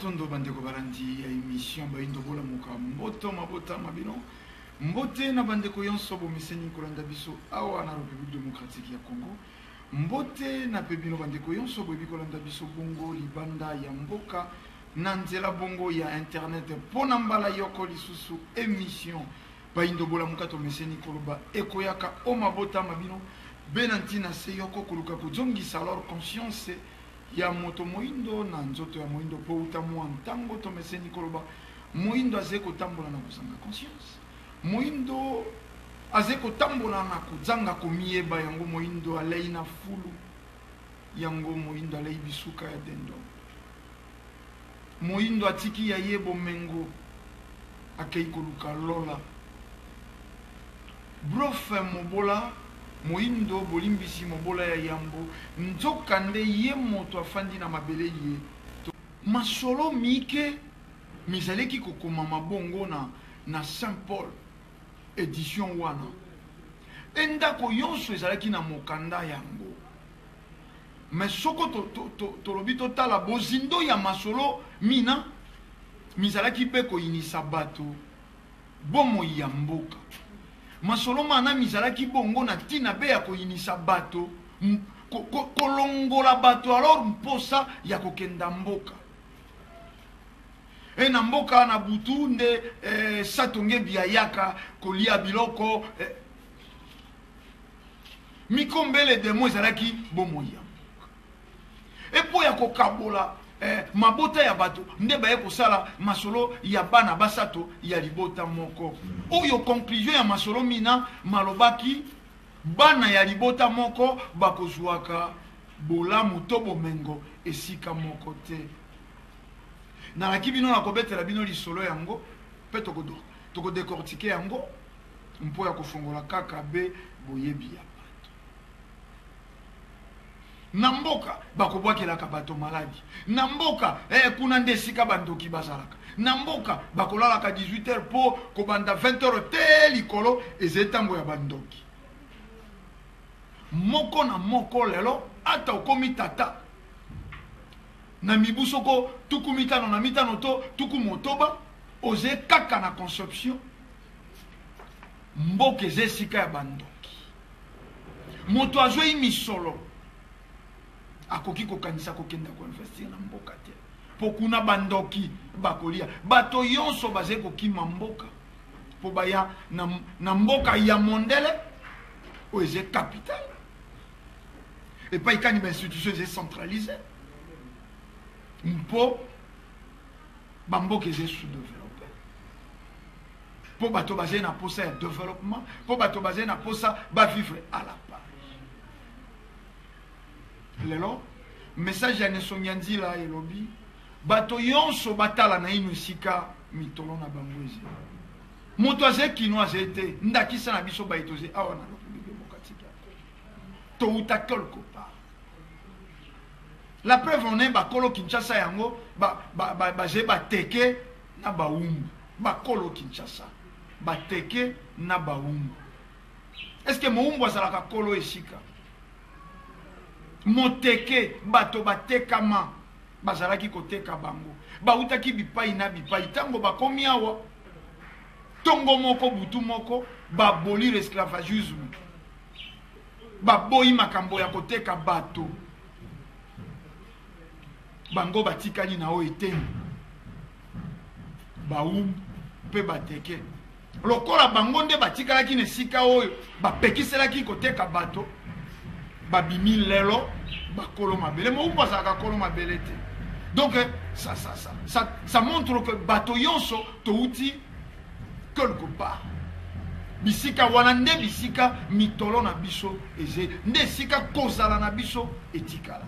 Matondo bandeko balandi ya emission Bayindo Bolamuka mboto mabota ma bino mbote na bandeko yonso bomeseni kolanda biso awa na Republique Democratique ya Congo mbote na pe bino bandeko yonso boyebi kolanda biso bongo libanda ya mboka na nzela bongo ya internet mpo na mbala yoko lisusu emission Bayindo bolamuka tomeseni koloba ekoyaka o mabota ma bino be na ntina se yoko koluka kozongisa alors conscience ya moto moindo na nzoto ya moindo mpo uta mua ntango tomeseni koloba moindo aze kotambola na kozanga conscience moindo aze kotambola na kozanga komiyeba yango moindo alei na fulu yango moindo alei bisuka ya dendo Moyindo atiki ya ye bomengo akei koluka lola. Brofe mobola moyindo bolimbisi mobola ya yambo nzoka nde ye moto afandi na mabele ye to. Masolo miike mizaleki kokomama bongo na na Saint Paul edition wana e ndako yonso ezalaki na mokanda yango. Mais soko tolobi totala bozindo ya masolo mina, mizalaki mpe koyinisa bato bomoi ya mboka. Masolo mana mizalaki bongo na ntina be ya koyinisa bato, kolongola bato alors mposa ya kokenda mboka. E na mboka na butu nde eh, Satongebi ayaka kolia biloko eh, Mikombele demo ezalaki bomoi ya mboka. E mpo ya kokabola eh, mabota ya bato nde baye kosala masolo ya bana basato ya libota moko. Oyo conclusion ya masolo mina malobaki bana ya libota moko bakozwaka bolamu to bomengo esika moko te. Nalaki bino nakobetela bino lisolo yango mpe tokodecortiquer yango. Mpo ya kofongola kaka be boyebi ya bato. Na mboka bakobwakelaka bato maladi. Na mboka eh, kuna nde esika bandoki bazalaka. Na mboka bakolalaka 18 heures mpo kobanda 20 heures te likolo eza ntango ya bandoki. Moko na moko lelo ata okomi tata na mibu soko 55 to 60 oze kaka na conception Mboka eza esika ya bandoki. Moto azwei misolo akoki kokanisa kokenda koinvestir na mboka te, mpo kuna bandoki bakolia. Bato yonso bazali kokima mboka mpo baya na, na mboka ya mondele oyo eza capital epai kani bainstitution eza centralise mpo bamboka eza sous-developpe mpo bato bazali na posa ya developpement, mpo bato bazali na posa ba vivre à la page. Lelo message ya Nesongia Nzila elobi bato yonso batala naino esika mitolo na bango ezali. Moto azali kino azali te, ndakisa na biso baye tozali awa na Republique Democratique ya Congo, touta quelque part. La preuve on est bakolo Kinshasa yango bazali bateke na bawumbu. Bakolo Kinshasa bateke na bawumbu. Est ce que mowumbu azalaka kolo esika? Moteke, bato batekama, bazalaki koteka bango, bautaki bipai na bipai. Tango bakomi awa, tongo moko butu moko, babolir esclavagisme, baboyi makambo ya koteka bato. Bango batikali na oyo eteni bawumbu mpe bateke. Lokola bango nde batikalaki na esika oyo bapekiselaki koteka bato, babimi lelo bakolo mabele. Mowumbu azalaka kolo mabele te. Donc ça, ça, ça, ça, ça montre que bato yonso touti quelque part. Bisika wana nde bisika mitolo na biso eze, nde esika kozala na biso etikala.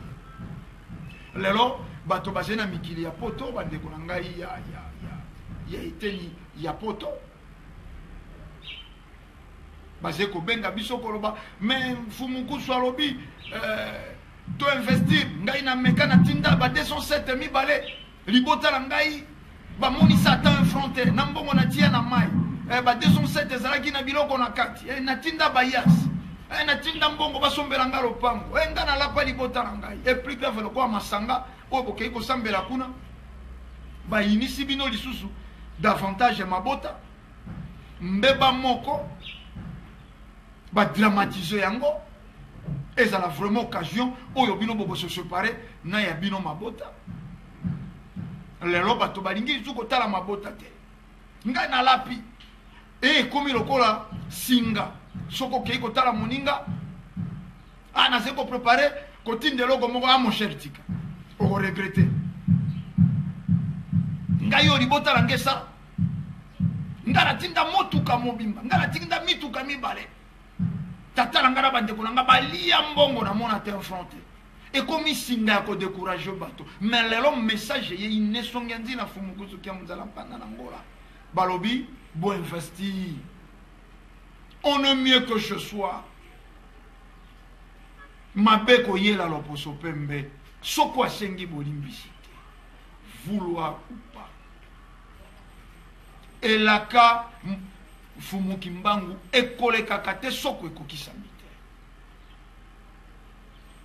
Lelo bato bazali na mikili ya poto, bandeko na ngai ya, ya, ya, ya eteni ya poto bazali kobenga biso koloba me mfumu kusu alobi eh, to investir ngai na meka na tinda ba 207 mibale libota na ngai bamonisa ata un franc te na mbongo natia na mai eh, ba 207 ezalaki na biloko na kati eh, natinda bayas eh, natinda mbongo basombela ngai lopango eh, ngai nalapa libota na ngai et plus grave lokola masanga oyo bokei kosambela kuna. Bayinisi bino lisusu davantage ya mabota. Mbeba moko badramatize yango, ezala vraiment occasion oyo bino boko se séparer na ya bino mabota. Lelo bato balingi lisusu kotala mabota te. Ngai nalapi e ekomi lokola singa, soki okei kotala moninga, ah, nazali koprepare kotinda eloko moko, ah, mon cher, tika, okoregrete. Ngai oyo libota na ngai esala, ngai natinda motuka mobimba, ngai natinda mituka mibale, tata na ngai na bandeko na ngai balia mbongo, namona te front te. Ekomi singa ya kodécourage bato. Mais lelo message eyei nesongi ya nzina fumu kuzuki ya monzala mpanda na Ngola. Balobi boinvestir, on est mieux que ce soit. Mabe koyela loposo pembe soko asengi bolimbisi te, vouloir ou pas. Elaka Mfumu Kimbangu ekolekaka te soko ekokisami te.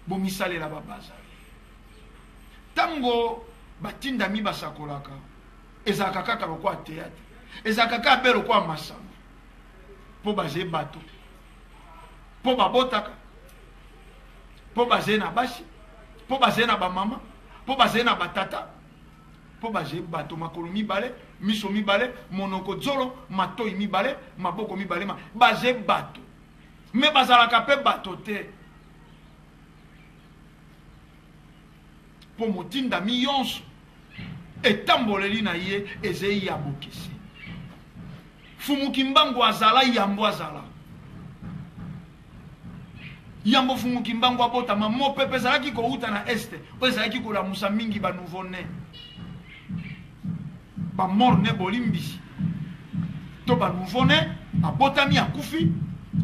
Bomisalela babazali. Ntango batindami basakolaka, ezalaka kaka lokola théâtre, ezalaka kaka mpe lokola masano, mpo bazali bato, mpo babotaka, mpo bazali na basi, mpo bazali na bamama, mpo bazali na batata, mpo bazali bato, makolo mibale, miso mibale, monoko zolo, matoi mibale, maboko mibale, bazali bato. Me bazalaka mpe bato te, mpo motindami yonso etamboleli na ye ezei ya bokeseni. Fumu Kimbangu azala yambo, azala yambo Fumu Kimbangu abotama. Mopepe ezalaki kouta na este oyo ezalaki kolamusa mingi banouveau né, bamort né, bolimbisi, to banouveau né abotami akufi.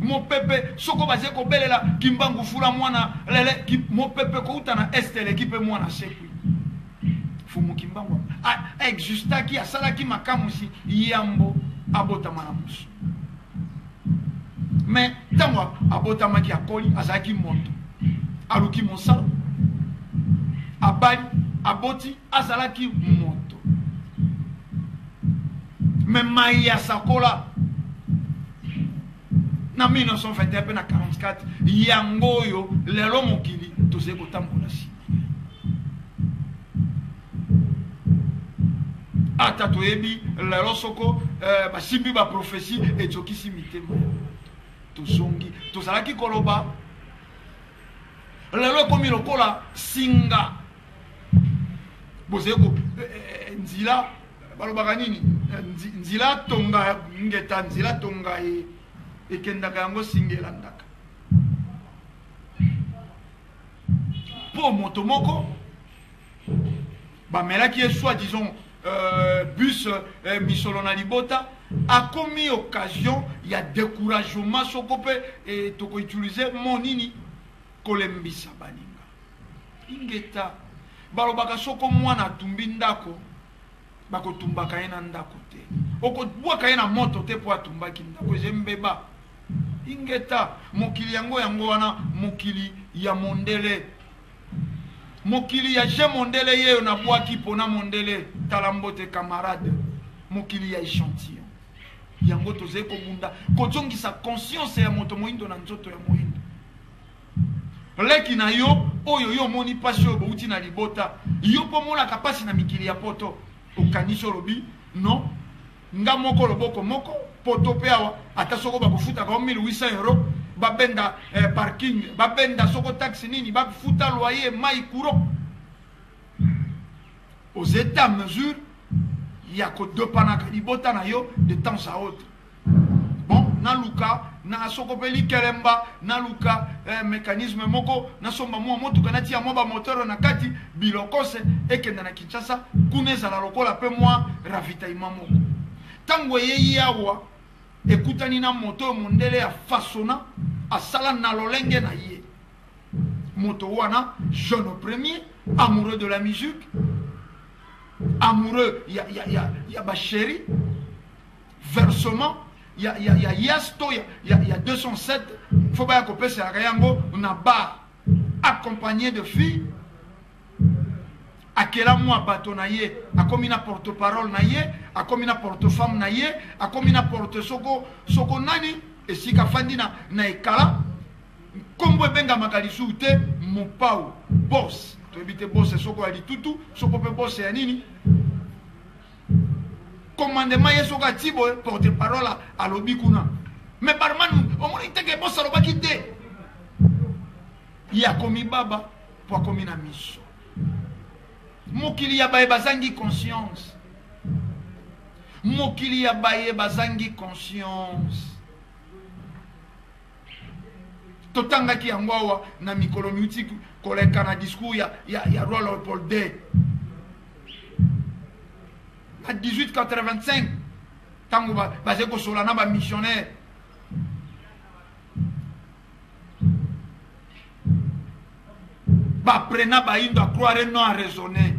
Mopepe soko baze kobelela Kimbangu fula mwana lele, mopepe kouta na este eleki mpe mwana sekwi. Fumu Kimbangu aexistaki, asalaki makamwisi yambo abotama na mosu. Me ntango abotamaki, akoli, azalaki moto, aluki mosala, abali, aboti, azalaki moto. Me mai ya sakola na 1921 mpe na 44, yango oyo lelo mokili tozali kotambola nsima. Ata toyebi lelo soko basimbi baprofesi ezokisi mitema, tozongi tozalaki koloba. Lelo ekomi lokola singa, bozali ko nzila balobaka nini, nzila tonga ngeta, nzila tonga ekendaka yango singa elandaka. Mpo moto moko bamelaki ye soit disons bus misolo na libota, akomi occasion ya découragement, soko mpe tokoutilize mo nini kolembisa baninga. Ingeta balobaka soko mwana atumbi ndako, bakotumbaka ye na ndako te, okobwaka ye na moto te mpo atumbaki ndako, eza mbeba. Ingeta mokili yango yango wana, mokili ya mondele, mokili ya je mondele yeyo nabwaki mpona mondele. Tala mbote camarade, mokili ya échantillon yango tozali kobunda kozongisa conscience ya moto moyindo na nzoto ya moyindo. Leki na yo oyo yo omoni mpasi oyo bouti na libota, yo mpo omonaka mpasi na mikili ya poto, okanisi olobi non, nga moko loboko moko poto mpe awa, ata soko bakofutaka 1800 euro, babenda parking, babenda soko taxe nini, bafuta loyer, mai, courant, aux états mesure ya kodepanaka libota na yo de temps à autre. Bon, naluka na soko mpe likelemba, naluka mécanisme moko, nasomba mwa motuka, natia mwa bamoteur na kati, bilokose ekenda na Kinshasa kuna, ezala lokola mpe mwa ravitaillement moko. Ntango eyei awa, ekutani na moto oyo mondele ya fasona asala na lolenge na ye. Moto wana jeune premier, amoureux de la musique, amoureux ya, ya, ya, ya bachéri, versement ya, ya, ya yas to ya, ya, ya 207, fo baya kopeselaka yango na bar, accompagné de filles. Akela mwa bato na ye, akomi na porte parole na ye, akomi na porte femme na ye, akomi na porte soko soko nani, esika afandi na ekala, nkombo ebengamaka lisusu te Mopao boss, toyebi te boss soko ya litutu soko mpe boss ya nini. Commandement ye soko ati boye porte parole alobi kuna, mais barman omoni te ke boss alobaki te, ye akomi baba po akomi na miso. Mokili ya baye bazangi conscience, mokili ya baye bazangi conscience. Totangaki yango awa na mikolo miuti koleka na discours ya roi Leopold II na 1885, ntango bazali kosola na bamissionnaire. Baprena bayindo à croire et non à raisonner.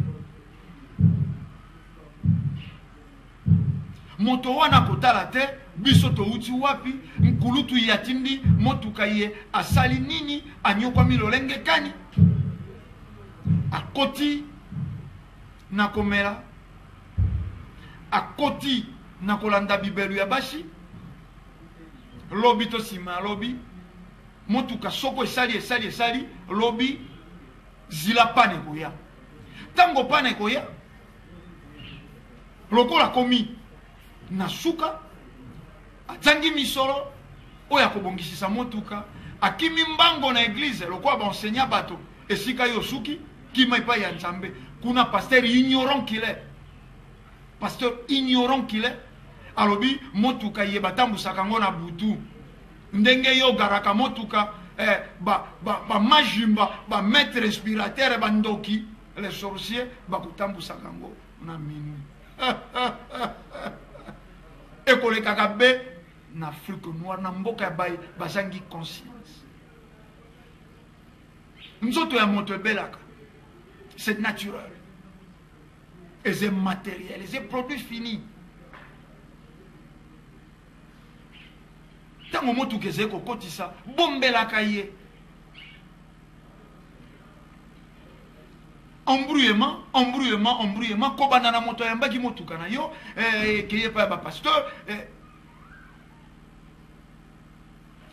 Moto wana kotala te biso touti wapi, nkulutu ye atindi motuka ye asali nini, anyokwami lolenge kani, akoti na komela, akoti na kolanda bibelu ya basi, lobi to nsima ya lobi motuka soko esali esali esali lobi zila pane ekoya. Ntango pane ekoya lokola komi na suka, atangi misolo oyo akobongisisa motuka, akimi mbango na eglise lokola ba enseignant bato esika yo suki kima epai ya Nzambe. Kuna pasteur ignorant qu'il est, pasteur ignorant qu'il est, alobi motuka ye batambusaka yango na butu, ndenge yo garaka motuka, ba majimba, ba maître respirateur, ba ndoki, les sorciers bakotambusaka yango na minuit. Ekolekaka be na Afrique noire, na mboka ya baye bazangi conscience. Nzoto ya moto ebelaka, c'est naturel, et c'est matériel, et c'est produit fini. Tango motuka ezali kokotisa, bombelaka ye. Embrouillement, embrouillement, embrouillement. Kobanda na moto ayambaki motuka na yo, ekeye epai ya ba pasteur,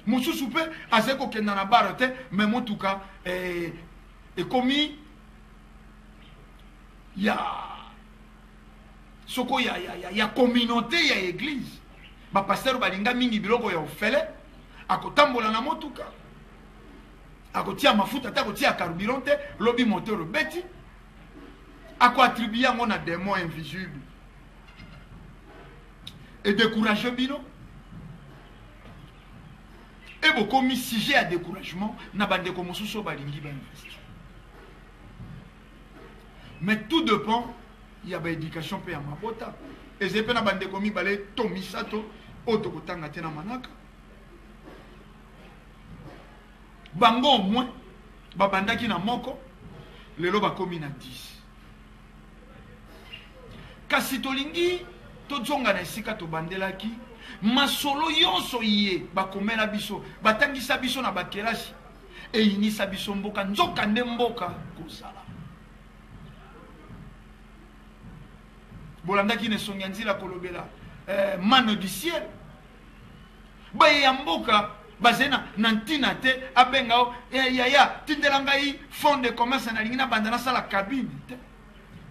mosusu mpe azali kokenda na bar te, mais motuka, ekomi ya soko ya communauté ya église. Ba pasteur balinga mingi biloko ya ofele, akotambola na motuka, akotia mafuta te, akotia carburant te, lobi moteur beti, akoattribue yango na démon invisible. Et décourager bino, et bokomi sujet à découragement na bandeko mosusu oyo balingi ba investir. Mais tout dépend ya ba éducation pe ya mabota. Ezali pe na bandeko mibale to misato oyo tokotanga te na manaka. Bango au moins babandaki na moko, lelo bakomi na 10. Kasi tolingi tozonga na esika tobandelaki masolo yonso ye bakomela biso, batangisa biso na bakelasi, eyinisa biso mboka, nzoka nde mboka kozala. Bolandaki na esongi ya nzila kolobela manne du ciel. Baye ya mboka bazali na ntina te abenga yo, yaya tindela ngai fond de commerce nalingi nabanda nasala cabine te.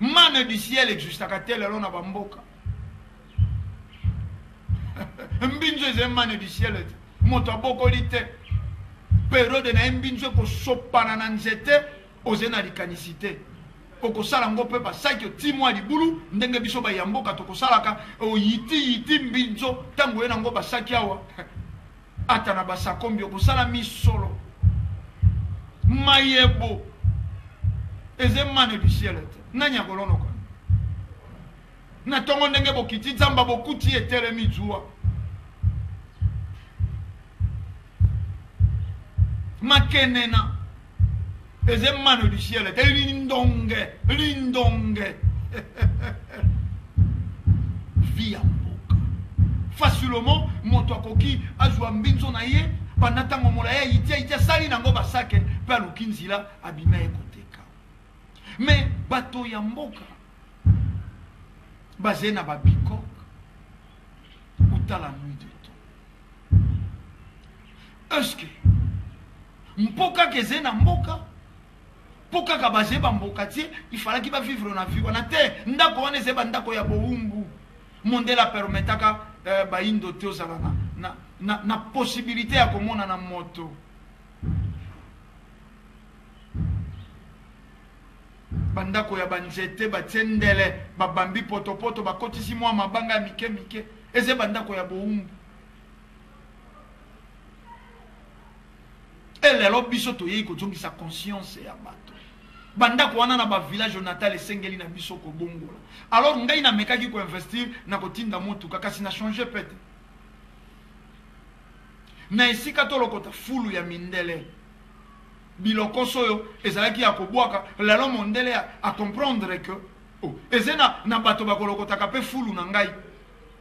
Manne du ciel existaka te lelo na bamboka. Mbinzo ezali manne du ciel te, moto abokoli te. Periode na ye mbinzo ekosopana na nzete, ozali na likanisi te. Okosala ngo mpe basaki oti mwa libulu ndenge biso ba ya mboka tokosalaka, oyiti yiti mbinzo ntango ye nango basaki awa ata na basakombi okosala misolo mayebo eze manne du ciel te. Nani akolonoka na ntongo ndenge bokiti nzamba bokuti etelemi zuwa makenena eze manne du ciel te, lindonge lindonge vie ya mboka facilement moto akoki azwa mbinzo na ye banda ntango molai ayiti ayiti asali nango basake mpe aluki nzila abima ye koteka. Mais bato ya mboka bazali na babicoque uta la nuit de temps. Est-ce que mpo kaka ezali na mboka, mpo kaka bazali bambokatie, il fallaki bavivre na vie wana te? Ndako wana ezali bandako ya bowumbu. Mondele apermetaka bayindo te ozala na possibilité ya komona na moto. Bandako ya banzete batie ndele, babambi potopoto, bakotisi mwa mabanga ya mike mike, eza bandako ya bowumbu. E lelo biso toyei kozongisa conscience ya bato. Bandako wana na ba village natal esengeli na biso kobongola. Alors ngai namekaki koinvestir na kotinda motuka, kasi na changer pete na esika tolokota fulu ya mindele. Bilokoso oyo ezalaki ya kobwaka, lelo mondele a comprendre que oh, eze na bato bakolokotaka mpe fulu na ngai,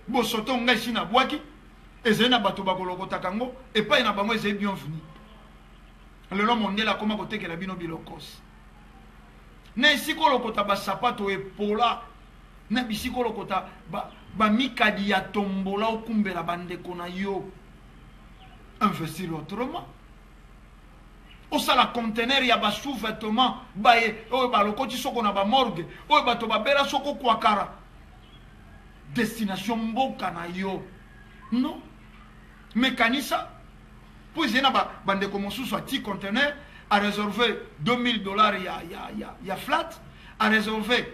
bosoto ngai si nabwaki, ezali na bato bakolokotaka yango epai na bango, ezali bienvenu. Lelo mondele akoma kotekela bino bilokosi na esika olokota basapato epola, na bisika olokota bamikadi ya tombola okumbela bandeko na yo. Investir autrement, osala conteneur ya basous-vêtement baye oyo balokoti soko na bamorgue, oyo bato babela soko kwakara, destination mboka na yo. Non, mais kanisa mpo ezali na bandeko mosusu ati conteneur, a réservé 2000 $ ya flat, a réservé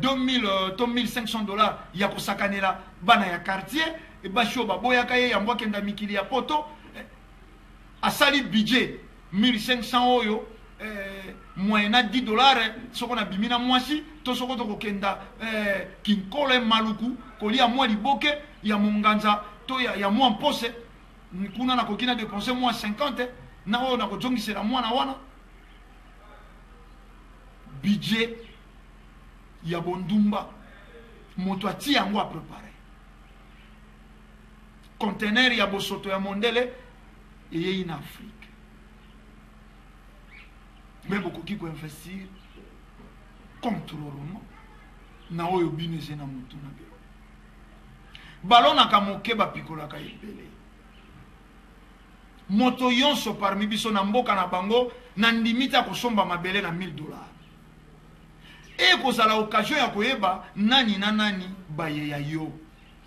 2000 to 1500 $ ya kosakanela bana ya quartier, basi oyo baboyaka ye yango akenda mikili ya poto. Asali budget 1500 oyo moyen na 10 $ soko nabimi na mwasi to soko tokokenda Kinkole, Maluku, kolia mwa liboke ya monganza to ya mwa mpose kuna, nakoki na dépense mwa 50 na oyo nakozongisela mwana wana. Budget ya bondumba, moto atia yango, aprépare conteneur ya bosoto ya mondele eyei na Afrique. Me bokoki koinvestir contrairement na oyo bino eze na motu na bino. Balonaka moke, bapikolaka ebele. Moto nyonso parmi biso na mboka na bango na ndimi te akosomba mabele na 1000 $. Ekozala occasion ya koyeba nani na nani bayeya yo.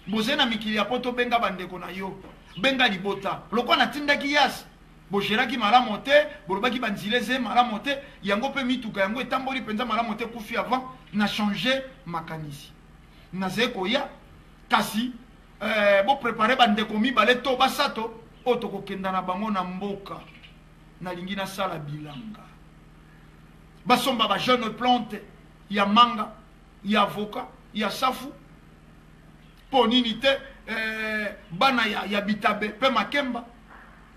Bozali na mikili ya poto, benga bandeko na yo, benga libota. Lokwa natindaki yas, bogeraki malamu te, bolobaki banzela eze malamu te, yango mpe mituka yango etamboli mpenza malamu te, kufi avant na change makanisi. Nazali koya, kasi boprépare bandeko mibale to basato oyo tokokenda na bango na mboka. Nalingi nasala bilanga, basomba bajeune plante ya manga, ya avocat, ya safu, mpo nini te bana ya bitabe mpe makemba.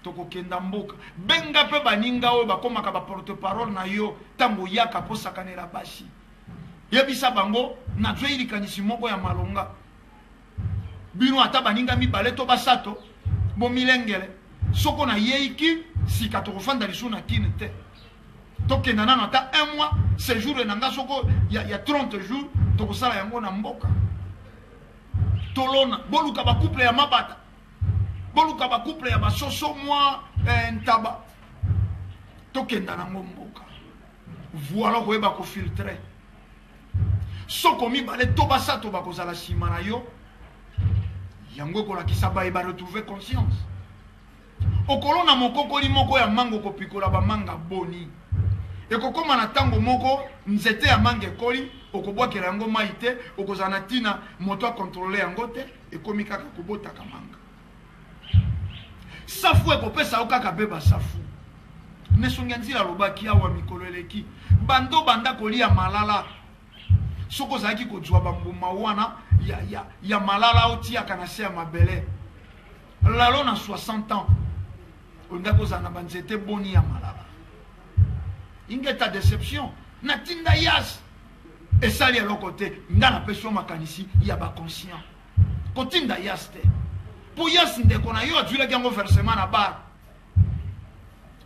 Tokokenda mboka, benga mpe baninga oyo bakomaka baporte parole na yo ntango oyaka mposakanela basi. Yebisa bango nazwei likanisi moko ya malonga. Bino ata baninga mibale to basato, bomilengele. Soko nayei Kine sika, tokofanda lisusu na Kine te, tokenda nano ata un mois, séjour na nga soko ya 30 jours, tokosala yango na mboka. Tolona, boluka bacouple ya mabata, boluka bacouple ya basoso, mwa ntaba, tokenda nango mboka. Voilà, koyeba kofiltre. Soko mibale to basato bakozala nsima na yo, yango ekolakisa baye baretrouve conscience. Okolona mokokoli moko ya manga, okopikola bamanga boni? Ekokóma na ntango moko, nzete ya manga ekoli, okobwakela yango mai te, okozala na ntina moto akontrole yango te, ekomi kaka kobotaka manga. Safu ekopesa yo kaka be basafu. Nesongi ya nzila alobaki awa mikolo eleki, bando banda kolia malala. Soki ozalaki kozwa bambuma wana ya malala otiaka na se ya mabele, lalo na 60 ans olingaki kozala na banzete boni ya malala? Ingeta. Déception, natinda yas, esali eloko te. Nga napesi yo makanisi ya baconscient. Kotinda yas te, mpo yas ndeko na yo azwilaki yango versement na bar,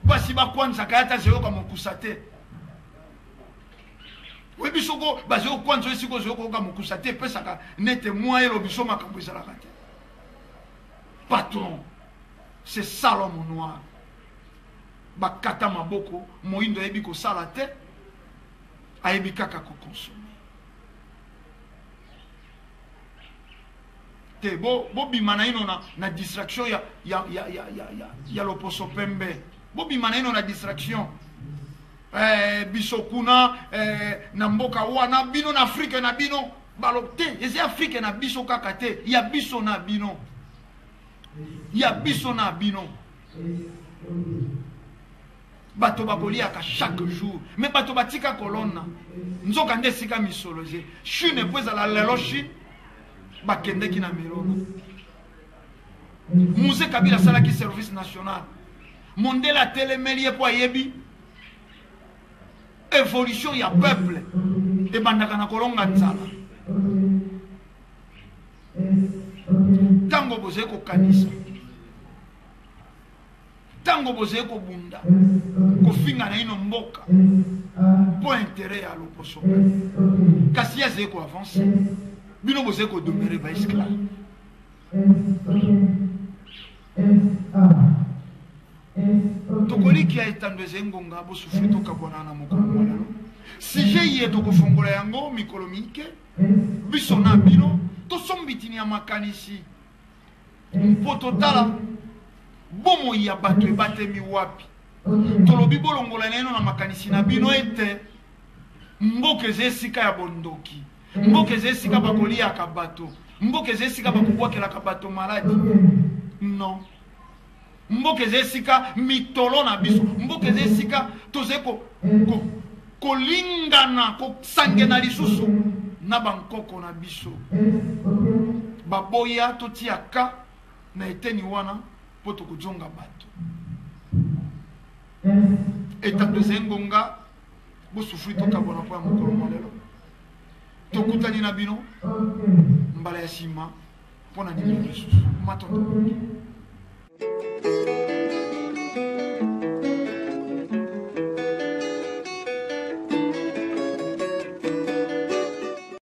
basi bakwanzaka ye ata zeyoka mokusa te. Oyebi soko bazali kokwanza yo esika ozali koyoka mokusa te, epesaka nete mwa elobi so makambo ezalaka te. Patron, c'est ça l'homme noir. Bakata maboko, moyindo ayebi kosala te, ayebi kaka kokonsome te. Bobima na ino na distraction ya loposo pembe. Bobima na ino na distraction. Biso kuna na mboka wana, bino na Afrike na bino balo te. Eza Afrike na biso kaka te, ya biso na bino, ya biso na bino. Bato bakoliaka chaque jour, mais bato batika kolona nzoka nde esika misolo eze. Chine po ezala lelo Chine, bakendeki na milona. Mzee Kabila asalaki service national, mondele atelemeli ye mpo ayebi évolution ya peuple ebandaka na kolonga nzala. Ntango bozali kokanisa, ntango bozali kobunda, kofinga na ino mboka mpo intérêt ya loposo, kasi ye azali koavance, bino bozali kodomere baesclave. Tokolikia etando ezali ngonga bosufri. Tokabwana na mokolo mwa lelo. Sujet ye tokofongola yango mikolo mike, biso na bino tosombitini ya makanisi mpo totala bomoi ya bato ebatemi wapi. Tolobi bolongola naino na makanisi na bino ete mboka eza esika ya bondoki, mboka eza esika bakoliaka bato, mboka eza esika bakobwakelaka bato maladi. Non, mboka eza esika mitolo na biso, mboka eza esika tozali kolingana, kosangena lisusu na bankoko na biso. Baboya totia ka na eteni wana mpo tokozonga bato. Etando ezali ngonga bosufri. Tokabwana mpo ya mokolo mwa lelo. Tokutani na bino mbala ya nsima mpo na nimero lisusu. Matondo.